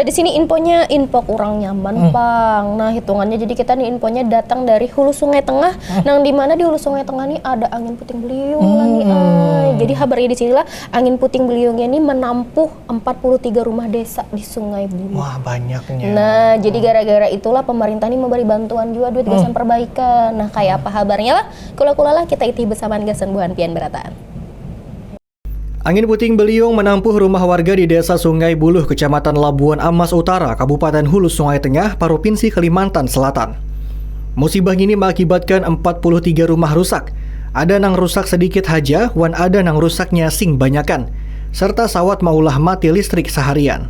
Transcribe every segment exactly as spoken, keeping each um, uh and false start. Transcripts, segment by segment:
Di sini infonya info kurang nyaman, hmm, pang. Nah, hitungannya jadi kita nih infonya datang dari Hulu Sungai Tengah. Hmm. Nang di mana di Hulu Sungai Tengah nih ada angin puting beliung lah nih, hmm, ay. Jadi habarnya di sinilah angin puting beliungnya nih menampuh empat puluh tiga rumah desa di Sungai Buluh. Wah, banyaknya. Nah, jadi gara-gara itulah pemerintah nih memberi bantuan juga duit, hmm, gasan perbaikan. Nah, kayak apa habarnya lah? Kula-kula lah kita itih besamaan gasan buhan pian berataan. Angin puting beliung menampuh rumah warga di Desa Sungai Buluh, Kecamatan Labuan Amas Utara, Kabupaten Hulu Sungai Tengah, Provinsi Kalimantan Selatan. Musibah ini mengakibatkan empat puluh tiga rumah rusak. Ada nang rusak sedikit haja, wan ada nang rusaknya sing banyakan, serta sawat maulah mati listrik seharian.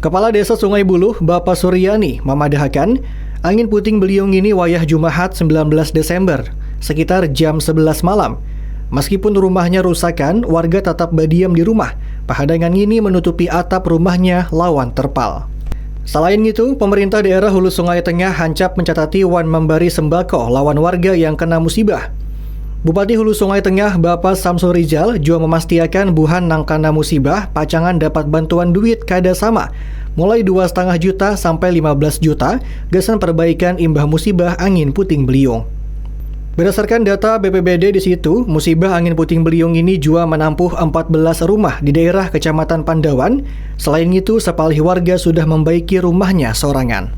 Kepala Desa Sungai Buluh, Bapa Suryani, mamadahakan, angin puting beliung ini wayah Jumahat sembilan belas Desember, sekitar jam sebelas malam. Meskipun rumahnya rusakan, warga tetap badiam di rumah. Pahadangan ini menutupi atap rumahnya lawan terpal. Selain itu, pemerintah daerah Hulu Sungai Tengah hancap mencatati wan memberi sembako lawan warga yang kena musibah. Bupati Hulu Sungai Tengah, Bapa Samsul Rizal, jua memastiakan buhan nang kana musibah pacangan dapat bantuan duit kada sama, mulai dua setengah juta sampai lima belas juta, gasan perbaikan imbah musibah angin puting beliung. Berdasarkan data B P B D di situ, musibah angin puting beliung ini jua menampuh empat belas rumah di daerah Kecamatan Pandawan. Selain itu, sepalih warga sudah membaiki rumahnya sorangan.